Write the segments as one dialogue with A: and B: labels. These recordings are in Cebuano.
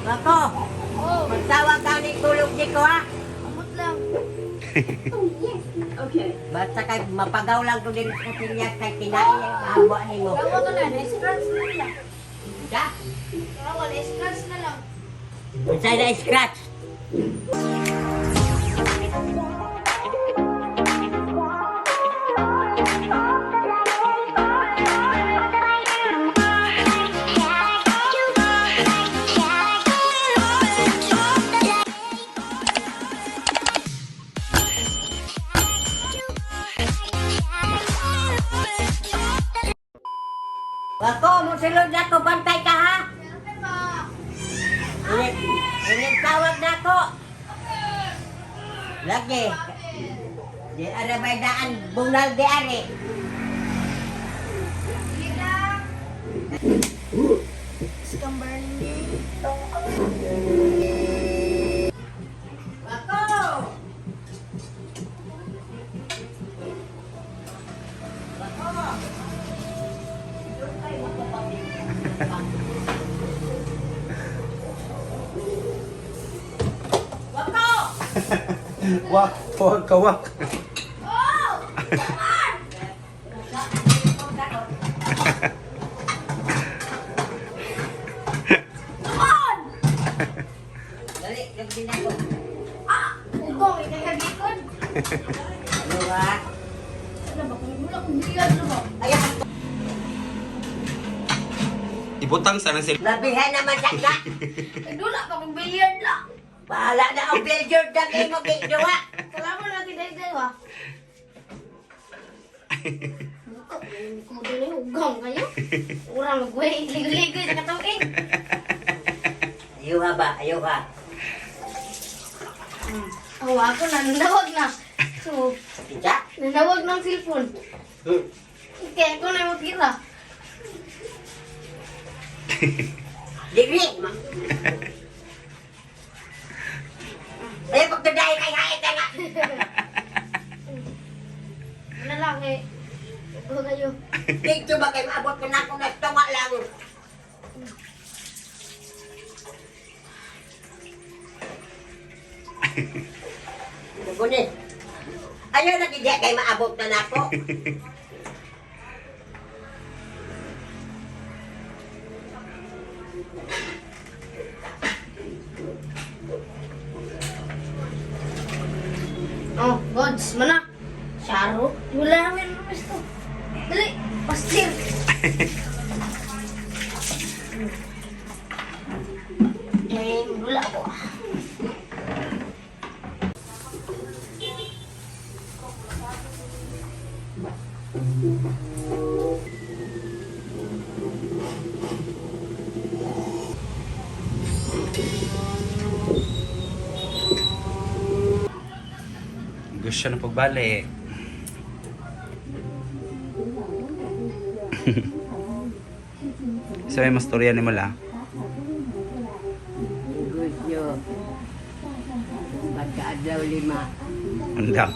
A: Bako,
B: Oh,
A: magtawag ka ni tulog di ko ha.
B: amot lang.
A: Basta kay mapagaw lang to din sa kutsilya kay kinain ang mahawa nimo.
B: Tawa ka na, na-scratch na lang.
A: Unsa?
B: Tawa, na-scratch na lang.
A: Unsay na scratch? Bako, musulod na ko, bantay ka ha.
B: Siyempre ba?
A: Init, init tawag na ako. Lagi. Di ara may daan bungal di ari.
B: Sige lang. Scamber ninyo.
A: Bako! Bako! Doon kayo magpapapit. Bako!
C: Wak, wak ka wak.
A: Dali, gabi na ako.
B: Ugong, ikakagikon.
A: Ano ba?
B: Ano ba? Kung wala kong billiard na ba?
A: Ayan,
C: Ibutang sana sila.
A: labihan naman sa ka.
B: Ay, dula pa kong billiard lang.
A: Bahala na ang billiard na kayo mo duha.
B: Salamat na kinay ha. Kung dili ugong kayo. Ura magway, ligoy-ligoy sa katuig.
A: Ayuha ba? Ayuha.
B: Oh, ako na nanawag na. So,
A: Isa?
B: nanawag ng cellphone. Kaya ako na matira.
A: Dili. Ay, pagdaday kay hait na.
B: Ano lang eh. Ugong kayo.
A: Dito ba kay maabot ko na akong nastunga lang. Naguni. Ayaw na gid kay maabot na nako.
B: Oh, gods, mana. Charo. Wala namin gusto. Dali, pastir. Eh, wala ko.
C: Gusto siya ng pagbalik. So may mastorya ni Mala.
A: Negosyo. Pagkaadlaw lima.
C: Undang.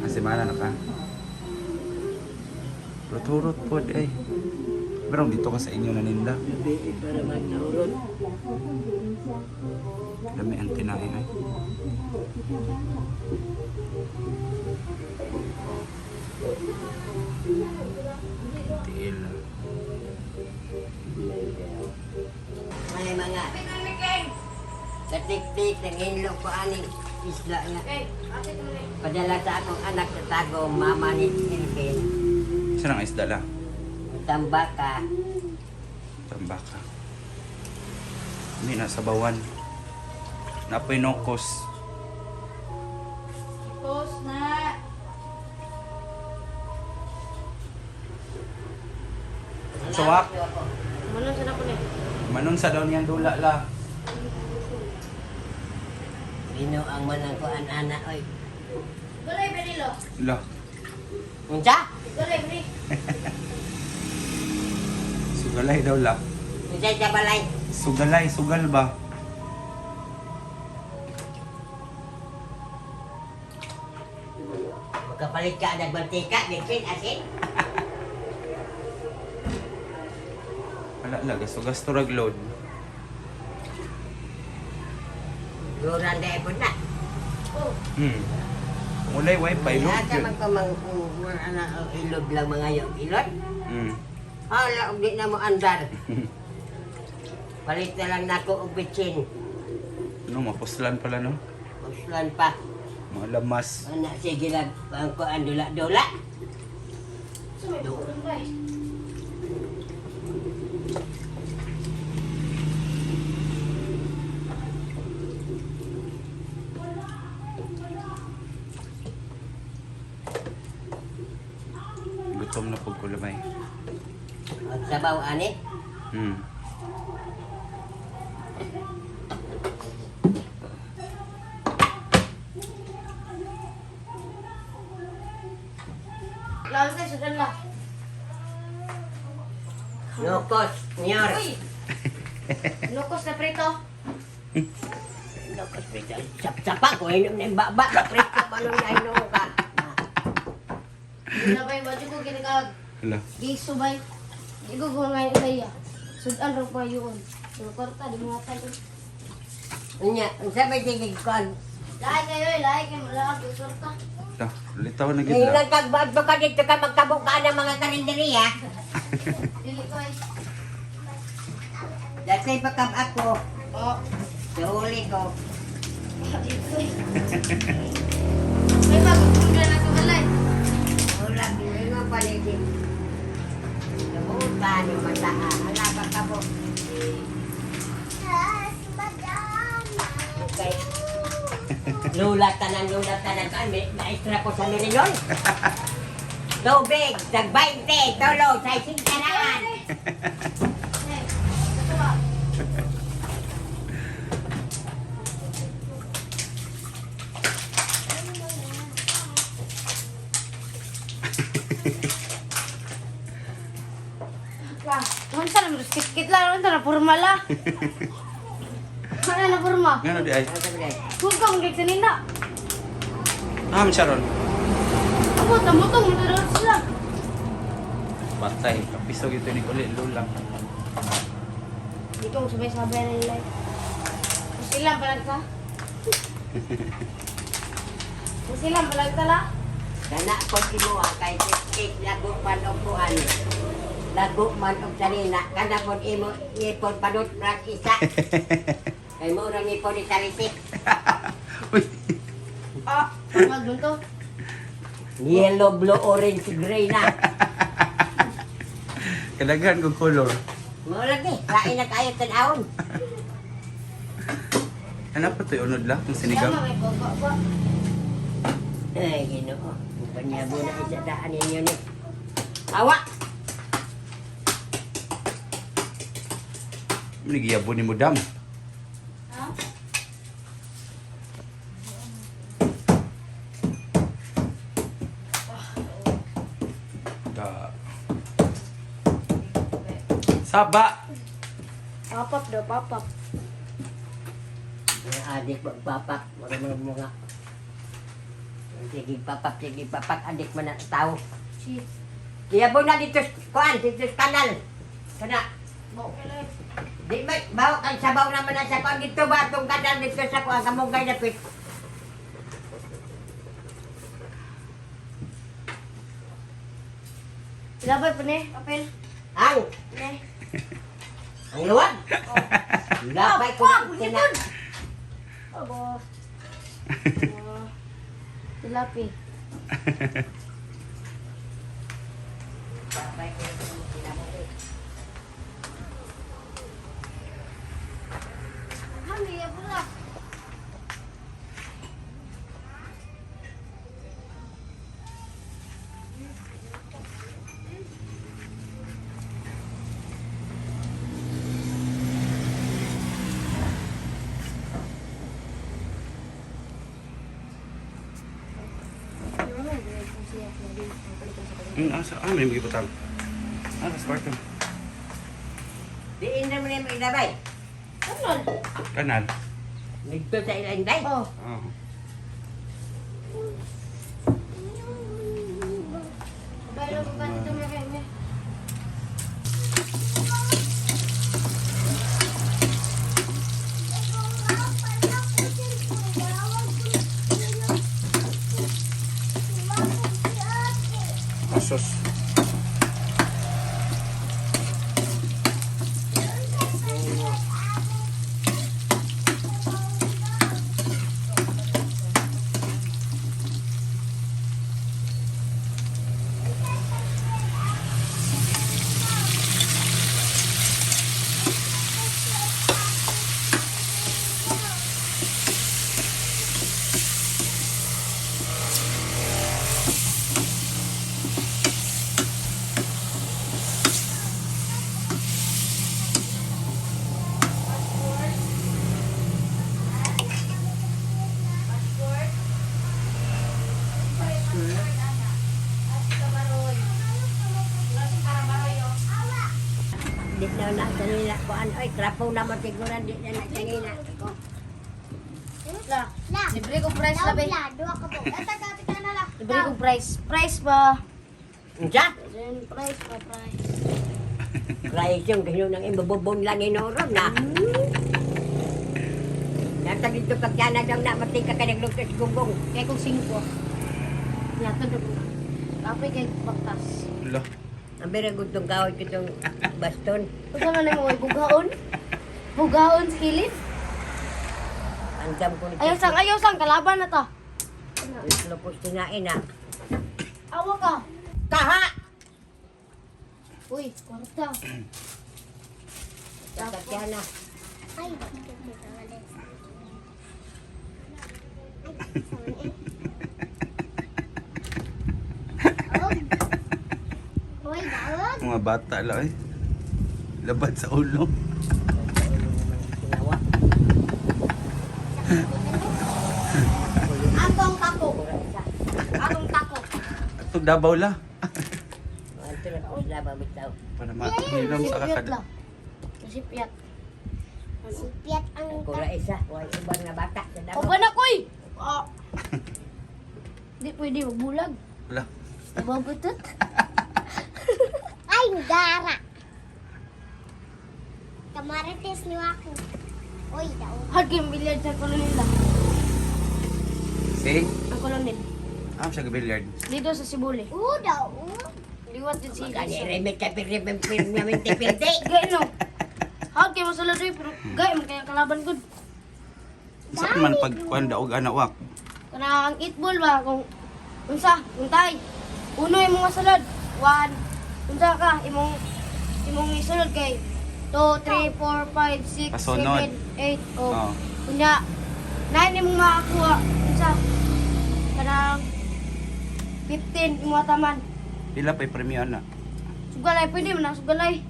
C: Ah, semana na ka. Rot-rot po eh. Pero dito ka sa inyo na ninda.
A: Gabi para magnaurot.
C: Dami ang tinain ay. Tiil.
A: May mga katik-tik ng hinlo ko aning isla nga. Padala sa akong anak sa tago, mama ni Silvin.
C: Saan ang isda la?
A: Tambaka.
C: Tambaka. Hindi na sabawan. Napoy nokos.
B: Post na.
C: Suwak.
B: Ano sa ko ni?
C: Manon sa daw niyang dula la.
A: Bino ang manang ko ana oy.
B: Galay Benilo.
C: La.
A: Unsa?
B: Galay Beni.
C: Sugalay daw la.
A: Unsa sa balay?
C: Sugalay, sugal ba?
A: Magkapalit ka nagmantika, bitsin, asin.
C: Wala na, gasto-gasto rag load.
A: Luran dahil po na.
B: Oh,
C: Kung walay wifi, load
A: Asa
C: yun.
A: man ko mang ana ilog lang mga yung ilot. Hala, og di na mo andar. Palit na lang nako og bitsin.
C: No, mapuslan pala, no?
A: Uslan pa.
C: Mga lamas.
A: Ana sige lang ang kuan dula-dula.
B: so may bukulong ba eh?
C: Gutom na pag kulamay.
A: Magsabaw ani.
B: Laos na, sudan la.
A: Nukos, nyor.
B: Uy! Lukos na prito.
A: Nukos prito. Sap-sapa ko inom ng baba. Prito manong na inom ka.
B: Wala ba yung badyo ko ginagag?
C: Hala.
B: Gisubay. Di ko gumangay sa iya. Sudan ro pa yun. So, kwarta, di mga tayo.
A: Unya, unsa may sige kuan?
B: Lahi kayo eh, lahi kayo. Wala ka, kwarta.
C: Hala, litaw na gid
A: Ngayon
C: la.
A: lang kag ka dito ka magkabuka ng mga karinderiya.
B: Dili ko eh.
A: Dati pa kab ako,
B: Oh.
A: sa huli ko.
B: Dili ko eh. May pagkukulang na ito balay.
A: Wala, mo paligid. Nabuta ni mata. Ala pa ka po. Okay. Lula tanan, lula tanan. Ay, may maestra ko sa Merinon. Tubig, tag 20, tulog, sa ising karaan.
B: Eh, ito ah. Wah, unsa na sikit lang, unsa na formal ah. Wala na forma.
C: Ngano di ay?
A: Ano sabi na?
B: Huwag kang sanina.
C: Ah, man Sharon.
B: Ako, tamutong, matulog sila.
C: Patay, kapiso gito ni uli lulang.
B: Dito mo sabay-sabay na nila. Silang palagta. Silang palagta la.
A: Dana ko kinuha kay cake lago man og kuan. Lago man og sarina. Kada pod imo ngipon panut ras isa. Kay mo ra ngipon ni Tarisik.
C: Uy.
B: Ah, pangag to.
A: Yellow, blue, orange, gray na.
C: Kadaghan kog color.
A: Mo lagi, lain na kayo tan-awon.
C: Ano pa to'y unod la kung sinigang?
B: Tama, may baba ba?
A: Ay, Ginoo. Panyabo na isa daan ninyo ni. Awa!
C: Nigiyabo ni mo dam.
B: Ha?
C: Da. Saba.
B: Papap daw, papap.
A: Mga adik magpapak, mga mga mga. Sige papak, sige papak, adik man ang tao.
B: Si,
A: Kaya na dito, sa- kuan, dito sa kanal. Kana,
B: okay lang.
A: di ba, bawa kang sabaw naman na sa kuan dito ba, itong kanal dito sa kuan, kamugay na pit.
B: Labay pa ni, apel.
A: Ang,
B: Ne.
A: ang luwag. Labay ko
B: Ah,
A: na tina.
B: Abo. Ah, Tilapi.
A: Labay ko na tina.
B: Mami, abo na.
C: Asa ah, may magibutang. Ah, sa kwarto.
A: Diin na mo na yung ilabay.
B: Ano?
C: Kanal.
A: Dito sa ilanday.
B: Oh.
C: Oh.
B: Bayro ko ba dito may kanya?
A: na kuan oy, krapo na mo siguro di na na kanina. Ko.
B: La.
D: La.
B: Libre ko price la be.
D: La, duha ka po. Ata ka ata na la.
B: Libre ko price. Price ba?
A: Unsa?
B: Then price ba price.
A: Rice yung gino nang imububon lang inoron na. Nasa dito pagkana daw na matika ka nagluto sa gunggong.
B: Kay kong 5. Yata na ko. Kapoy kay baktas.
C: Lo.
A: Ang bira gudtong gawin ko itong baston.
B: Unsa man mo bugaon? Bugaon sa kilid?
A: Andam ko
B: Ayaw sang, ayaw sang kalaban na ta.
A: Lupos tinain na.
B: Awa ka.
A: Kaha!
B: Uy, kwarta.
A: Tatiana.
D: Ay, Uy, daog.
C: Mga bata la eh. Labad sa ulo.
A: Tinawa.
B: Atong tako. Atong tako.
C: Atong Davao la.
A: Ito na ko sila bitaw.
C: Para mahilom sa
B: Sipyat
C: kakad.
B: la. Sipyat.
D: Sipiat ang
A: Kura isa, way ubang na bata sa
B: O
A: Davao.
B: ba na koy? Ah. Di pwede magbulag.
C: Wala.
B: Mabutot.
D: Ay, gara. Kamarites ni ako. Uy, daog.
B: Hard game billiard sa kolonel la.
C: See?
B: Ang kolonel.
C: Ah, siya billiard.
B: Dito sa Sibuli.
D: Oo, daog.
B: Liwat din si
A: Magani
B: Lisa.
A: remit ka pirmi pirmi pirmi pirmi.
B: Gay no. Hard game sa ladoy pero gay man kaya kalaban gud.
C: Sa man pag kuan daog ana wak.
B: Kana ang 8 ball ba kung unsa untay. Uno imong masulod. 1. Unsa ka imong imong isulod kay 2 3 4 5 6
C: Pasunod.
B: 7 8 oh.
C: Oh.
B: Unya 9 imong makakuha unsa kanang 15 imong ataman.
C: Pila pa'y premyo ana.
B: Sugalay pwede man ang sugalay.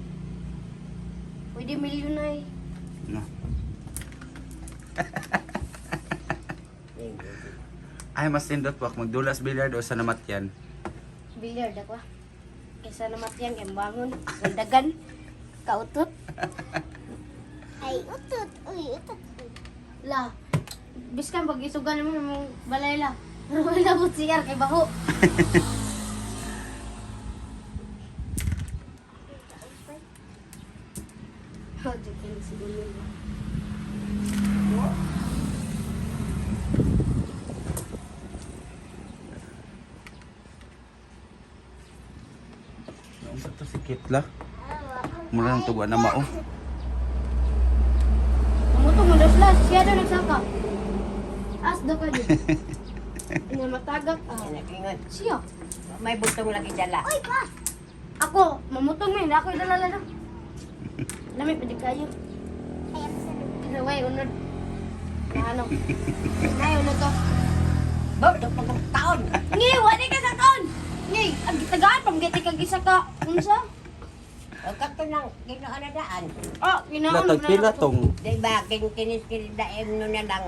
B: Pwede milyon ay.
C: No. Ay, mas nindot wak magdulas billiard o sa namatyan.
B: Billiard ako ah. Kaysa namatyan kay bangon, gandagan, kautot.
D: Ay, utot. Uy, utot.
B: La. Biskan pag isugal mo imong balay la. Pero wala mo CR kay baho. Oh, joke lang siguro.
C: Unsa to si Kitla? Mura nang tuwa na mao.
B: Namutong mo daw sila, siya daw nagsaka. As daw ka dyan. Nga matagak ah.
A: Nakingon.
B: Siya.
A: May butong lagi dala.
D: Uy, pa.
B: Ako, mamutong mo ako dala lang. Lami pwede kayo.
D: Ay, ang sarap.
B: Pero way, unod. Na ano? Nay, unod to.
A: Bo, ito pag taon.
B: Ngi, wala ka sa kaon. Ngi, ang gitagaan pam giti kag isa ka. Unsa?
A: O kato nang ginoo na daan.
B: Ah, ginaon.
C: Latag pila tong.
A: Di ba kin kinis kinis daem no na lang.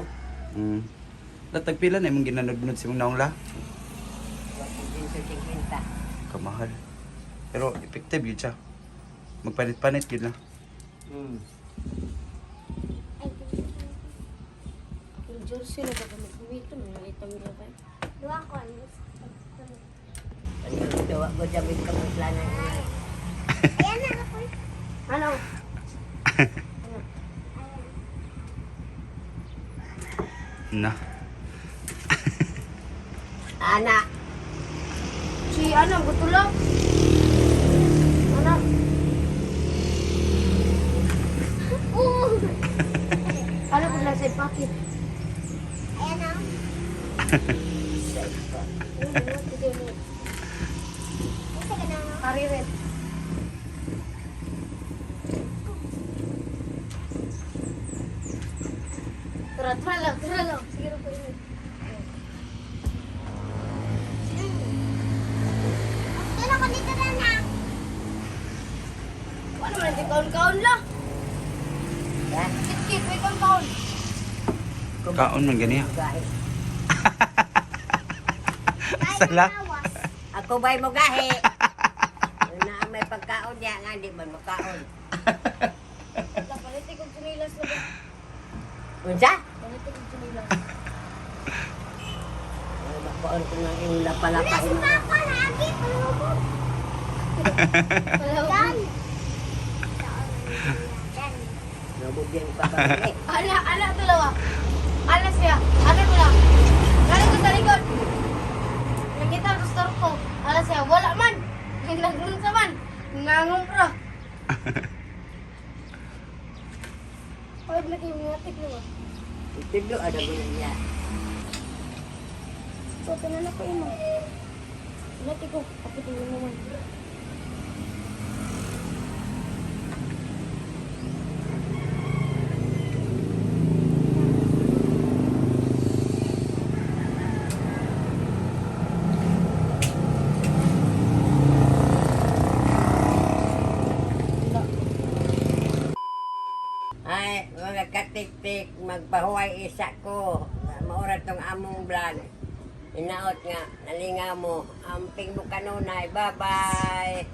C: Latag pila na imong ginanudnod si imong naong la.
A: 150.
C: Kamahal. Pero effective yun siya. Magpanit-panit yun lang.
D: Ay,
B: Ang jersey na ba kami kumito, may itam na ba?
D: duha ko. Ano?
A: Ito, ko jamit ka mo plana.
D: Ayan na ako.
B: Ano?
C: Na.
A: Ana,
B: Si ano, gutulak. Ano?
D: Oo.
B: Ano kung nasa pocket?
D: Ayan na. Isa ka na.
B: Kariret. Tara, tara lang, tara lang. Sige na po yun.
D: Tulog ko dito na na.
B: Ano man, di kaon-kaon lang.
A: ha?
B: Kit-kit, may kaon-kaon.
C: Kaon man ganiya.
A: Gahi.
C: Sala.
D: Awas.
A: Ako ba'y mo gahi? Na may pagkaon niya nga di man makaon. Unsa?
B: Pangita kog tsinelas.
A: Makuon ko ng imong lapalapa.
D: Wala si Papa lagi. Palubog.
B: Wala.
D: Dan. Dan.
A: Nabog yan pa ba? Eh,
B: Ala, ala dalawa. Ala siya. Ala ko lang. Ala ko sa likod. Nakita ko sa ko. Ala siya. Wala man. Nagnunsa man. Nangumpra. Pwede na kayo mga tiglo.
A: Itudlo ada mo niya.
B: So, tanan ako imo. Wala ko. Kapit mo naman.
A: Ay, mga katiktik, magpahuway isa ko. Maura tong among vlog. Inaot nga, nalinga mo. Amping mo kanunay. Bye-bye.